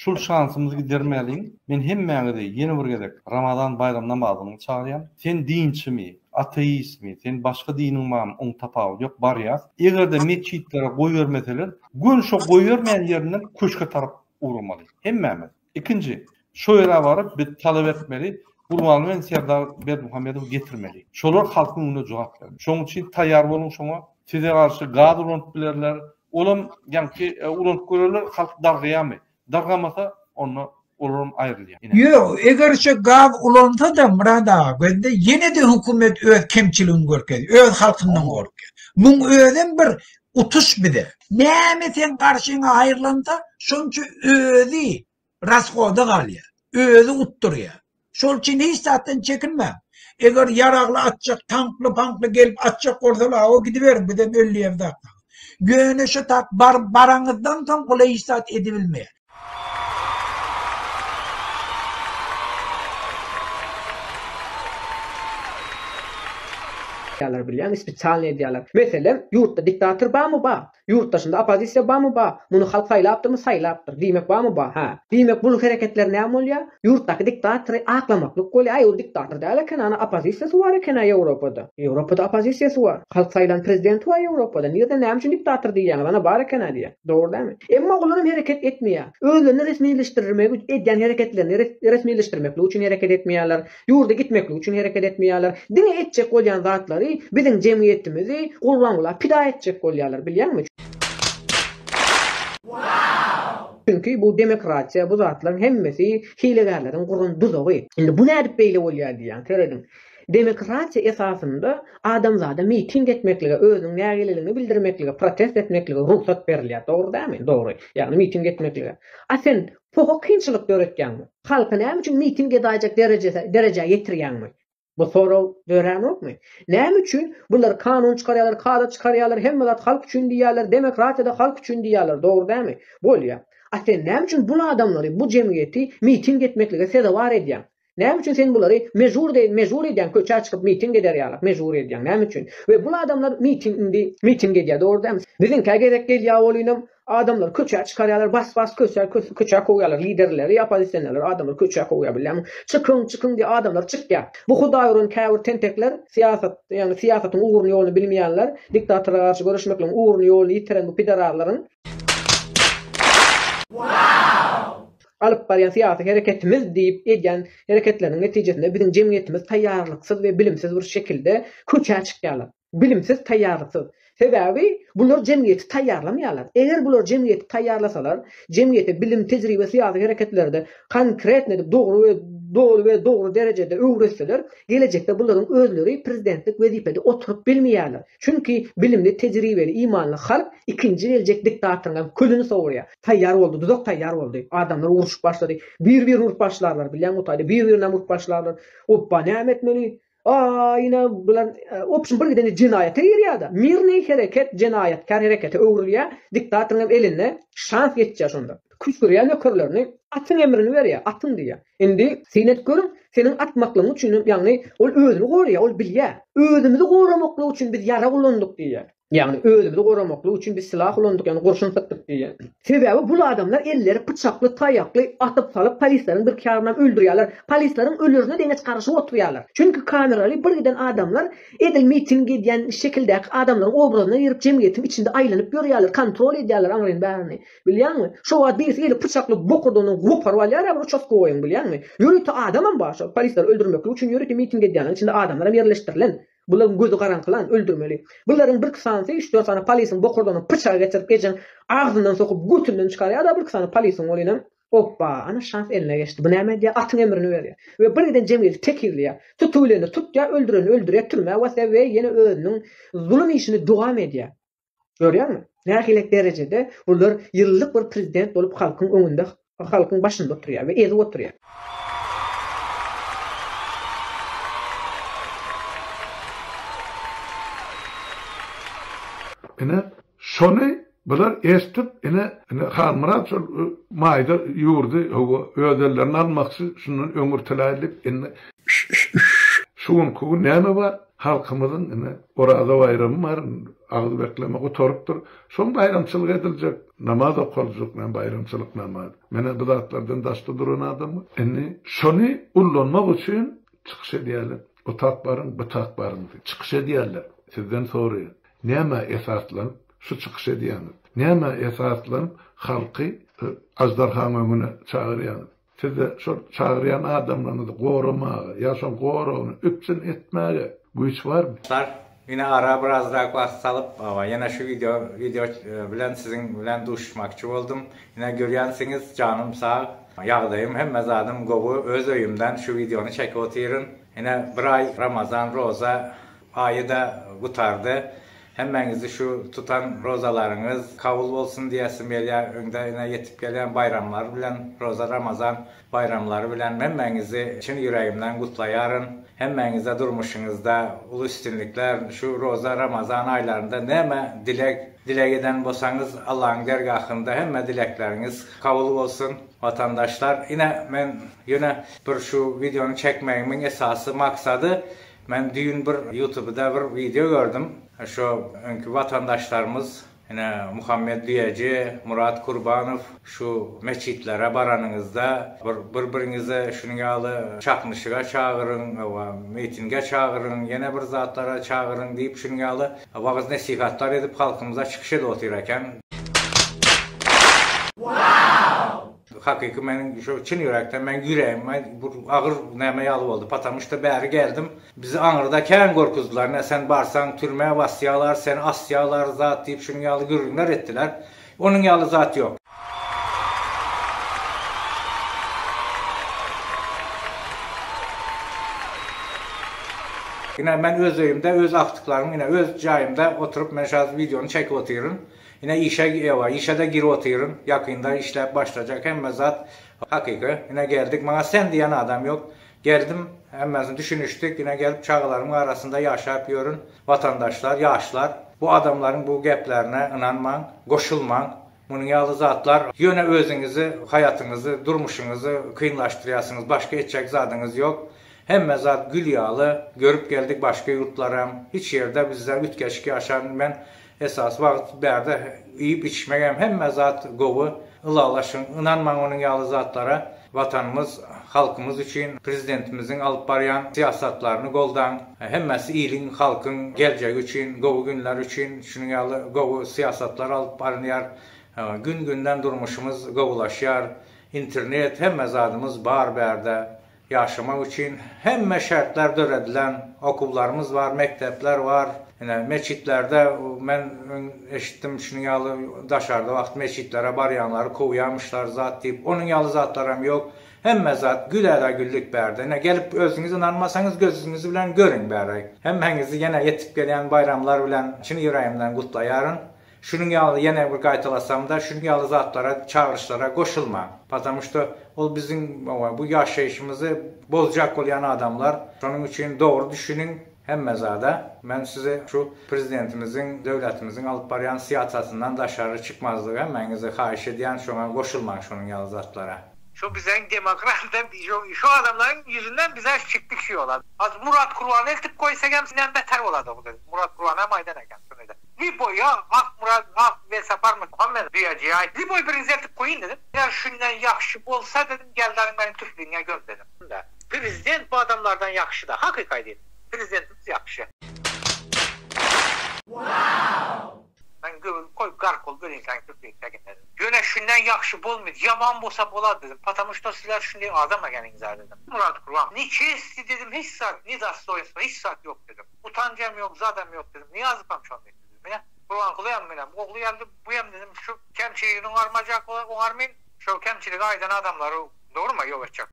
Şul şansymyzy gidermäliň. Men hemmäňizi ýene bir gezek Ramazan baýram namazyna çagyrýan. Sen dinçimi, ateistmi, sen başga diniň barmy oň tapawudy ýok barýas. Egerde metjitlere goýbermeseler, göni şo goýbermeýän ýerinden köşge tarap ugramaly. Hemmämiz. Ikinji, şo ýere baryp biz talap etmeli, Gurbanguly bilen Serdar Berdimuhamedowy getirmeli. Şolar halkyň öňünde jogap bermeli. Şoň üçin taýýar boluň şoňa. Size garşy gaz ulanyp bilerler. Olam ýaňky ulanyp görerler, halk dargaýarmy? Dargamasa, onda olaram aýrylýar. Ine. Ýok, eger şo gaz ulansa-da Myrat aga gözde ýene-de hökümet öz kemçiligini görkezýär, öz halkyndan gorkýar. Muň özem bir utuş bize. Näme seň garşyňa aýrylansa, şonça özi rashoda galýar, özi utdurýar. Şol üçin hiç zatdan çekinmäň. Eger ýaragly atjak, tankly-pankly gelip atjak bolsalar, hawa gidiberiň, bizem öldüýämiz zatlaryňyzy. Ýöne şo tak baryp baraňyzdan soň ola hiç zat edibilmeýär. Edýärler bilýäňmi spesialny edýärler. Meselem, ýurtda diktator barmy? Bar. Ýurt daşynda oppozisiýa barmy? Bar. Muny halk saýlapdyrmy? Saýlapdyr. Diýmek barmy? Bar. Hä. Diýmek bul hereketler näme bolýar? Ýurtdaky diktatory aklamaklyk bolýar. Aý ol diktator däl eken, ana oppozisiýasy bar eken-ä Ýewropada. Ýewropada oppozisiýasy bar. Halk saýlan prezidenti bar Ýewropada. Nirde näme üçin diktator diýýäňiz? Ana bar eken-ä diýýär. Dogry dälmi? Emma olaram hereket etmeýär. Özlerini resmileşdirmek edýän hereketlerini resmileşdirmeklik üçin hereket etmeýärler. Ýurda gitmeklik üçin hereket etmeýärler. Diňe etjek bolýan zatlary biziň jemgyýetimizi Gurbanguly pida etjek bolýarlar bilýäňmi? Çünki bu demokratiýa bu zatlaryň hemmesi hilegärleriň guran duzagy. Indi bu nädip beýle bolýar diýýäň serediň. Demokratiýa esasynda adamzada miting etmeklige, özüniň nägileligini bildirmeklige, protest etmeklige rugsat berilýär. Dogry dälmi? Dogry. Ýagny miting etmeklige. A sen poha kynçylyk döretýäňmi? Halky näme üçin miting edäýjek derejä ýetirýäňmi? Bu sorag döränokmy? Näme üçin bular kanun çykarýarlar, kada çykarýarlar, hemme zat halk üçin diýýärler, demokratiýada halk üçin diýýärler, dogry dälmi? Bolýa. A sen näme üçin bul adamlary, bu jemgyýeti miting etmeklige sezewar edýäň? Näme üçin sen bulary mejbur mejbur edýäň köçä çykyp miting eder ýalak mejbur edýäň näme üçin? We bul adamlar miting indi miting edýär dogry dälmi? Biziňkä gezek gelýär welinem adamlary köçä çykarýarlar bas bas köçä köçä kowýarlar liderleri oppozisionerleri adamlary köçä kowýar bilýäňmi? Çykyň çykyň diýip adamlar çykýar. Bu hudaýuran käbir tentekler syýasat ýagny syýasatyň ugruny ýoluny bilmeýänler diktatora garşy göreşmekligiň ugruny ýoluny ýitiren bu pidararlaryň Alyp barýan syýasy hereketimiz diýip edýän hereketleriniň netijesinde biziň jemgyýetimiz taýýarlyksyz we bilimsiz bir şekilde köçä çykýarlar. Bilimsiz, taýýarlyksyz. Sebäbi bular jemgyýeti taýýarlamaýarlar. Eger bular jemgyýeti taýýarlasalar, jemgyýete bilim, tejribe syýasy hereketlerde konkretno edip dogry we doly we dogry derejede öwretseler, gelejekde bularyň özleri prezidentlik wezipede oturyp bilmeýärler. Çünki bilimli, tejribeli, imanly halk ikinji geljek diktatoryň hem külüni sowurýar. Taýýar boldy, duzak taýýar boldy. Adamlar urşup başlady. Bir-birini urup başlarlar, bilýäňmi o taýda bir-birini hem urup başlarlar. Opba, näme etmeli? A, ine, bular, opşum bir giden jenaýata girýär-de. Mirnyý hereket jenaýatkär herekete öwrülýär. Diktatoryň hem eline şans geçýär şonda. Küşgürýär nökerlerini, atyň emrini berýär, atyň diýýär. Indi syn edip görüň, seniň atmaklygyň üçin hem, ýagny ol özüni goraýar, ol bilýär. Özümizi goramaklyk üçin biz ýarag ulandyk diýýär. Ýagny özümizi goramaklyk üçin biz silah ulandyk, ýagny gurşun sykdyk diýýär. Sebäbi bul adamlar elleri pyçakly, taýakly, atyp salyp polisleriň bir kärynam öldürýärler. Polisleriň ölerine deňeç garaşyp oturýarlar. Çünki kameraly bir giden adamlar edil miting edýän şekildäki adamlaryň obrazyna girip jemgyýetiň içinde aýlanyp ýörýärler, kontrol edýärler aňryny bärini. Bilýäňmi? Şo wagt birisi gelip pyçakly bokurdagyndan goparyp alýar-a bir uçastkowoýyň, bilýäňmi? Ýörite adamam bar şo polisleri öldürmeklik üçin ýörite miting edýänleriň içinde adamlaram ýerleşdirilen. Bularyň gözi garaňkylan, öldürmeli. Bularyň birki sanysy, üç-dört sany polisiň bokurdagyndan pyçagy geçirip ejeň agzyndan sokup götünden çykarýar-da birki sany polisiň welinem, Opba, ana şans eline geçdi. Bu näme edýär? Atyň emrini berýär. We bir giden jemgyýeti tekizleýär. Tutubileni tutýar, öldüreni öldürýär, türmä basýar we ýene özüniň zulum işini dowam edýär. Görýäňmi? Nähili derejede bular ýyllyk bir prezident bolup halkyň öňünde, halkyň başynda oturýar we ezip oturýar. Ine, şony bular eşdip, ine, ine Halmyrat şol maýda ýurdy, hawa, öz ellerine almakçy, şundan öňürtiläý diýip, indi şu günki gün näme bar? Halkymyzyň ine Oraza baýramy bar. agyz bekleme gutarypdyr. Şoň baýramçylyk ediljek, namaz okaljak, näme baýramçylyk namaz. Menä bu zatlardan daşda duran adamman. Indi şony ullanmak üçin çykyş edýärler. O tak baryň, bu tak baryň diýip çykyş edýärler. Sizden soraýan, nämä esaslanyp şu çykyş edýäňiz? Nämä esaslanyp halky aždarhaň öňüne çagyrýaňyz? Sizde şol çagyrýan adamlaryňyzy goramaga ýa şoň goragyny üpjün etmäge güýç barmy? Dostlar, ine ara birazrak wagt salyp, ýene şu wideo wideo bilen siziň bilen duşuşmakçy boldum. Ine görýänsiňiz janym sag, ýagdaýym hemme zadym gowy, öz öýümden şu wideony çekip otyryn. Ine bir aý Ramazan roza aýy-da gutardy. Hemmäňizi şu tutan rozalaryňyz kabul bolsun diýesim gelýär. Öňde ine ýetip gelýän baýramlar bilen, roza Ramazan baýramlary bilen hemmäňizi çyn ýüregimden gutlaýaryn. Hemmäňize durmuşyňyzda uly üstünlikler, şu roza Ramazan aýlarynda näme dileg dileg eden bolsaňyz Allahyň dergahynda hemme dilekleriňiz kabul bolsun. Watandaşlar ine men ýöne bir şu wideony çekmegimiň esasy maksady Men düýn bir ýutubda bir wideo gördüm. Şo öňki watandaşlarymyz ine Muhammet Düýeji, Murat Kurbanow şu metjitlere baranyňyzda bir bir biriňizi şunuň ýaly çaknyşyga çagyryň, hawa mitinge çagyryň, ýene bir zatlara çagyryň diýip şunuň ýaly wagyz nesihatlar edip halkymyza çykyş edip otyr eken. Hakyky meniň şu çyn ýürekden meň ýüregime bir agyr näme ýaly boldy. Patamu şda bäri geldim. Bizi aňyrda kän gorkuzdylar. Ne sen barsaň türmä basýalar, seni asýalar zat diýip şunuň ýaly gürrüňler etdiler. Onuň ýaly zat ýok. Ine men öz öýümde öz agtyklarym ine öz jaýymda oturyp men şaz wideony çekip otyryn. Ine işe ewa işede girip otyryn ýakynda işläp başlajak hemme zat hakyky ine geldik maňa sen diýen adam ýok geldim hemmesini düşünişdik ine gelip çagalarymyň arasynda ýaşap ýörün watandaşlar ýaşlar bu adamlaryň bu geplerine ynanmaň goşulmaň munuň ýaly zatlar ýöne özüňizi haýatyňyzy durmuşyňyzy kynlaşdyrýasyňyz başga etjek zadyňyz ýok hemme zat gül ýaly görüp geldik başga ýurtlaram hiç ýerde bizde üýtgeşik ýaşan men Esasy wagt bärde iýip içmegem hemme zat gowy ylalaşyň ynanmaň onuň ýaly zatlara watanymyz halkymyz üçin prezidentimiziň alyp barýan syýasatlaryny goldaň hemmesi iliň halkyň geljegi üçin gowy günler üçin şunuň ýaly gowy syýasatlar alyp barynýar gün günden durmuşymyz gowulaşýar internet hemme zadymyz bar bärde Ýaşamak üçin hemme şertler döredilen, okuwlarymyz bar, mekdepler bar. Ine, metjitlerde men öň eşitdim, şunuň ýaly daşarda wagt metjitlere barýanlary kowýarmyşlar zat diýip. Onuň ýaly zatlaram ýok. Hemme zat gül-älä-güllük bärde. Ine, gelip özüňiz ynanmasaňyz gözüňiz bilen görüň bäri. Hemmäňizi ýene ýetip gelýän baýramlar bilen çyn ýüregimden gutlaýaryn. Şunuň ýaly ýene bir gaýtalasamda şunuň ýaly zatlara çagyryşlara goşulmaň. Patamu şto ol biziň bu ýaşaýşymyzy bozjak bolýan adamlar. Şonuň üçin dogry düşüniň hemme zada. Men sizi şu prezidentimiziň döwletimiziň alyp barýan syýasatyndan daşary çykmazlygy hemmäňizi haýyş edýän şoňa goşulmaň şonuň ýaly zatlara. Şu bizeň demokratdan şu adamlaryň ýüzünden bizä çykdyk şu ýola. Az Murat Kurbany eltip goýsagam sinden beter bolady bu dedim. Murat Kurbanam aýdan eken şuny da. Liboý ýa Ak Murat Ak Welsaparmy Muhammet Düýeji aýt. Liboý biriňizi eltip goýun dedim. Eger şundan ýagşy bolsa dedim geldaryň meniň tüfliňe göm dedim. Prezident bu adamlardan ýagşy da hakyky aýdyn. Prezidentimiz ýagşy. Men göwün koý gark bolup ölinsäň tüfliň teginde dedim. Ýöne şundan ýagşy bolmyz ýaman bolsa bolar dedim. Patamu şto sizler şunday adam ekeniňiz-ä dedim. Murat Kurban ni çesti dedim hiç zat ni dostoýnstwo hiç zat ýok dedim. Utanjam ýok, zadam ýok dedim. Nyýazowam şony diýdi dedim. Mine, Gurbangulyam mine, ogly geldi, buyam dedim, şu kemçiligini oňarmajak, oňarmyn, şo kemçiligi aýdan adamlary dogrymy ýok etjek.